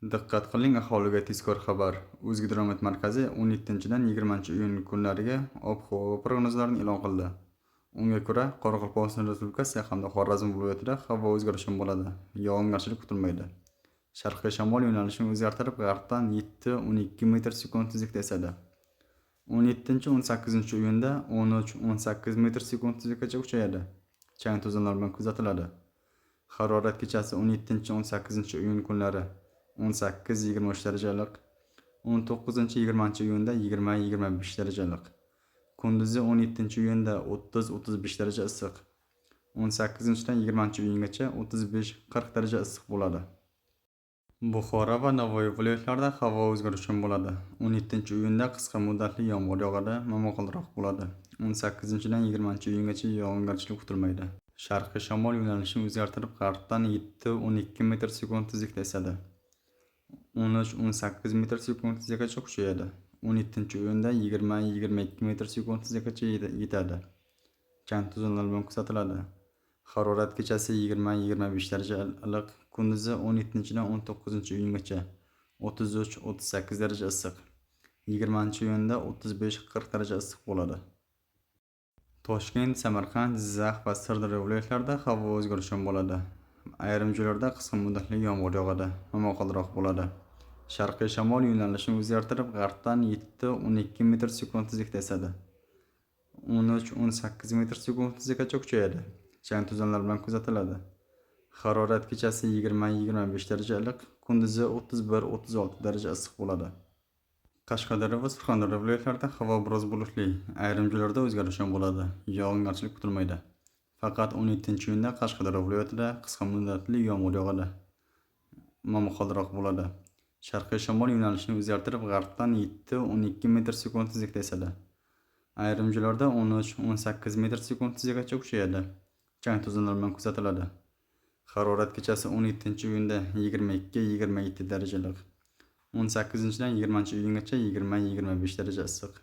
Diqqat qiling, aholiga tezkor xabar. O'zgidromet markazi 17-dan 20-iyun kunlariga ob-havo prognozlarini e'lon qildi. Unga ko'ra, Qoraqalpog'iston Respublikasi hamda Xorazm viloyatida havo o'zgaruvchan bo'ladi. Yog'ingarchilik kutilmaydi. Sharqiy shamol yo'nalishini o'zgartirib, g'arbdan 7-12 metr sekund tezlikda esadi. 17-18-iyunda 13-18 metr sekund tezlikgacha kuchayadi. Chang to'zonlar bilan kuzatiladi. Harorat kechasi 17-18-iyun kunlari 18-23 daraja iliq, 19-20-iyunda 20-25 daraja iliq. Kunduzi 17-iyunda 30-35 daraja issiq. 18-dan 20-iyungacha 35-40 daraja issiq bo'ladi. Buxoro va Navoiy viloyatlarida havo o'zgaruvchan bo'ladi. 17-iyunda qisqa muddatli yomg'ir yog'adi, momaqaldiroq bo'ladi. 18-dan 20-iyungacha yog'ingarchilik kutilmaydi. Sharqiy shamol yo'nalishini o'zgartirib, g'arbdan 7-12 metr sekund tezlikda esadi. 13-18 metr sekund tezlikgacha kuchayadi. 17-iyunda 20-22 metr sekund tezlikgacha yetadi. Chang to'zonlar bilan kuzatiladi. Harorat kechasi 20-25 daraja iliq, kunduzi 17-dan 19-iyungacha 33-38 daraja issiq. 20-iyunda 35-40 daraja issiq bo'ladi. Toshkent, Samarqand, Jizzax va Sirdaryo viloyatlarida havo o'zgaruvchan bo'ladi. Ayrim joylarda qisqa muddatli yomg'ir yog'adi, momaqaldiroq bo'ladi. Sharqiy shamol yo'nalishini o'zgartirib, g'arbdan 7-12 metr sekund tezlikda esadi. 13-18 metr sekund tezlikgacha kuchayadi. Chang to'zonlar bilan kuzatiladi. Harorat kechasi 20-25 daraja iliq, kunduzi 31-36 daraja issiq bo'ladi. Qashqadaryo va Surxondaryo viloyatlarida havo biroz bulutli, ayrim joylarda o'zgaruvchan bo'ladi. Yog'ingarchilik kutilmaydi. Faqat 17-iyunda Qashqadaryo viloyatida qisqa muddatli yomg'ir yog'adi. Momaqaldiroq bo'ladi. Sharqiy shamol yo'nalishini o'zgartirib, g'arbdan 7-12 metr sekund tezlikda esadi. Ayrim joylarda 13-18 metr sekund tezlikgacha kuchayadi. Chang to'zonlar bilan kuzatiladi. Harorat kechasi 17-iyunda 22-27 daraja iliq. 18-dan 20-iyungacha 20-25 daraja issiq.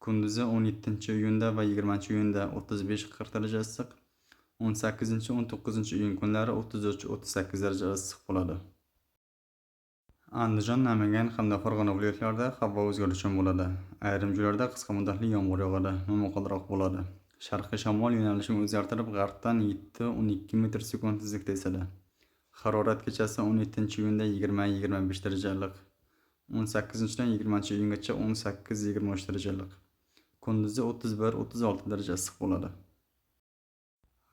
Kunduzi 17-iyunda va 20-iyunda 35-40 daraja issiq. 18-19-iyun kunlari 33-38 daraja issiq bo'ladi. Andijon, Namangan hamda Farg'ona viloyatlarida havo o'zgaruvchan bo'ladi. Ayrim joylarda qisqa muddatli yomg'ir yog'adi, momaqaldiroq bo'ladi. Sharqiy shamol yo'nalishini o'zgartirib, g'arbdan 7-12 metr sekund tezlikda esadi. Harorat kechasi 17-iyunda 20-25 daraja iliq. 18-dan 20-iyungacha 18-23 daraja iliq. Kunduzi 31-36 daraja issiq bo'ladi.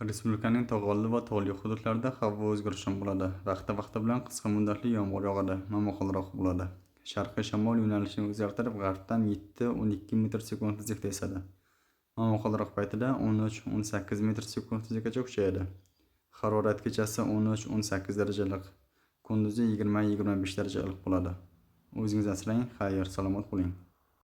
Respublikaning tog'oldi va tog'li hududlarida havo o'zgaruvchan bo'ladi. Vaqti-vaqti bilan qisqa muddatli yomg'ir yog'adi, momaqaldiroq bo'ladi. Sharqiy shamol yo'nalishini o'zgartirib, g'arbdan 7-12 metr sekund tezlikda esadi. Momaqaldiroq paytida 13-18 metr sekund tezlikgacha kuchayadi. Harorat kechasi 13-18 daraja iliq, kunduzi 20-25 daraja iliq bo'ladi. O'zingizni asrang, xayr, salomat bo'ling.